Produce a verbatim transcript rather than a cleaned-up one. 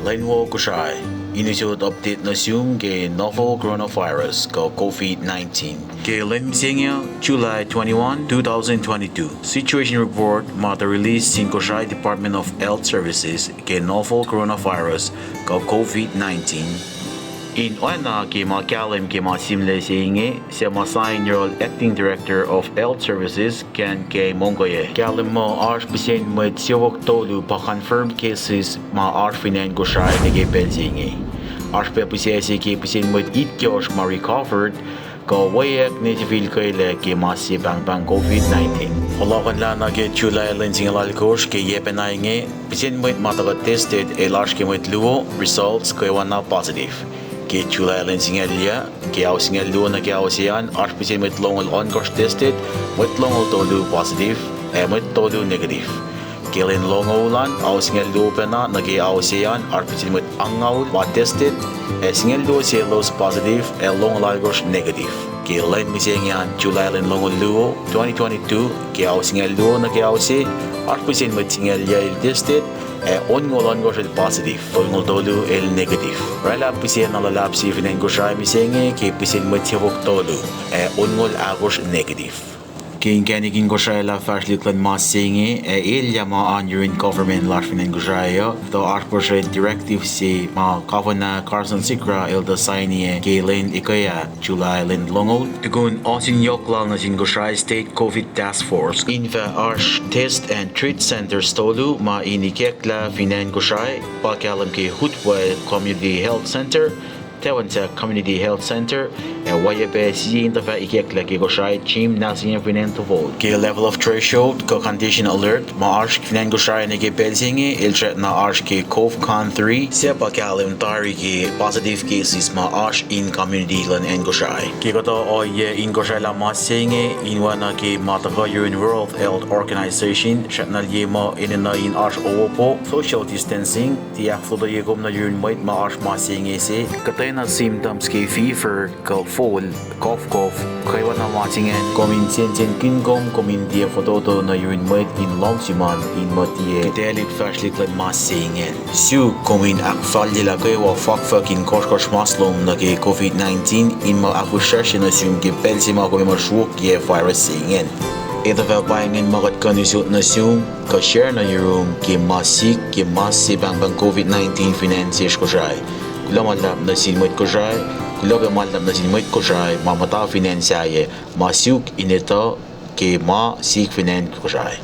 Lwen wo Kosrae, in usot update nuh sum ke novel coronavirus kuh COVID nineteen. Ke lwen mihsenge, July twenty-one, two thousand twenty-two. Situation report ma tuh release sin Kosrae Department of Health Services ke novel coronavirus kuh COVID nineteen. In oacna ke ma kahlwem ke ma simlac se inge, suc ma sign yohrohl Acting Director of Health Services, Ken K. Mongkoye. Kahlwem muh oasr pihsen mwet siofok tolu pa confirmed cases ma oasr fin acn Kosrae nuh ke pacl se inge. Oasr pac pihsac se ke pihsen mwet itkohsr ma recovered, kuh weack ne sifilkelac ke ma se pahngpahng COVID nineteen. Fohlohkohnlah nuh ke July lwen singucul alkosr ke yac pacna inge, pihsen mwet ma tuhkuh tested el oasr ke mwet luo, results kwewana positive. Ke July lwen singucul yac, ke ao singucul luo nuh ke ao se an, oasr pihsen mwet longoul ohnkohsr tested, mwet longoul tolu positive, ac mwet tolu negative. Ke lwen longoul an, ao singucul luo pacna nuh ke ao se an, oasr pihsen mwet angngaul ma tested, ac singucul luo selos positive, ac longoul alkosr negative. Ke lwen mihsenge an, July lwen longoul luo, twenty twenty-two, ke ao singucul luo nuh ke ao se, oasr pihsen mwet singucul yac el tested, ac onngoul ohnkohsr el positive, tolngoul tolu el negative. Oraclah pihsacna luhlahp se fin acn Kosrae mihsenge ke pihsen mwet siofok tolu, ac onngoul ahkosr negative. Ke inkacnek in Kosrae lah fahsrwelihk luhn mas se inge, ac elyah ma oan yurin government lasr fin acn Kosrae uh, tuh oasr puhsren directive se ma Governor Carson Sigrah el tuh sign-i ke lwen ekwe ah, July lwen longoul, tukun ohsun yohk lal nuh sin Kosrae State COVID Task Force in fah oasr test and treat centers tolu ma in ikacklah fin acn Kosrae, pa kahlwem ke Utwe Community Health Center, Tafunsak Community Health Center, ac oacyacpac sie in tuh fah ikacklah ke Kosrae Gym Nursing Home fin acn Tofol. Ke level of threshold kuh condition alert ma oasr fin acn Kosrae nuh ke pacl se inge, el srackna oasr ke COVCON three, suc pa kahlwem tari ke positive cases ma oasr in community luhn acn Kosrae. Ke kuhtuh ohiyac in Kosrae lah mas se inge, in oacna ke ma tuhkuh yurin World Health Organization, srackna liye muh enenuh in oasr owopo, social distancing, tiac ahkfototoye kom nuh yurin mwet ma oasr mas se inge se, kuhtwena symptoms ke fever kuh fol, cough cough, kwewana mas ingacn, kom in sensenkihn kom, kom in tiac fototo nuh yurin mwet in lohm sum an in muh tiac kihtaclihk fahsrwelihk luhn mas se ingacn. Suk kom in ahkfalyelah kwewa fakfuck in kohsrkohsr mas lom nuh ke COVID nineteen in muh ahkfihsracsrye nuh sum ke pacl se ma kom ac muh sruokyac virus se ingacn. Etuh fah pa ingacn ma kuht kuh in usot nuh sum kuh share nuh yurum ke ma sik ke mas se pahngpahng COVID nineteen fin acn sesr Kosrae. Kuloh ma luhlahp nuh sin mwet Kosrae, kuloh pac ma luhlahp nuh sin mwet Kosrae ma muhta fin acn sahyac ma suk in etuh ke ma sik fin acn Kosrae.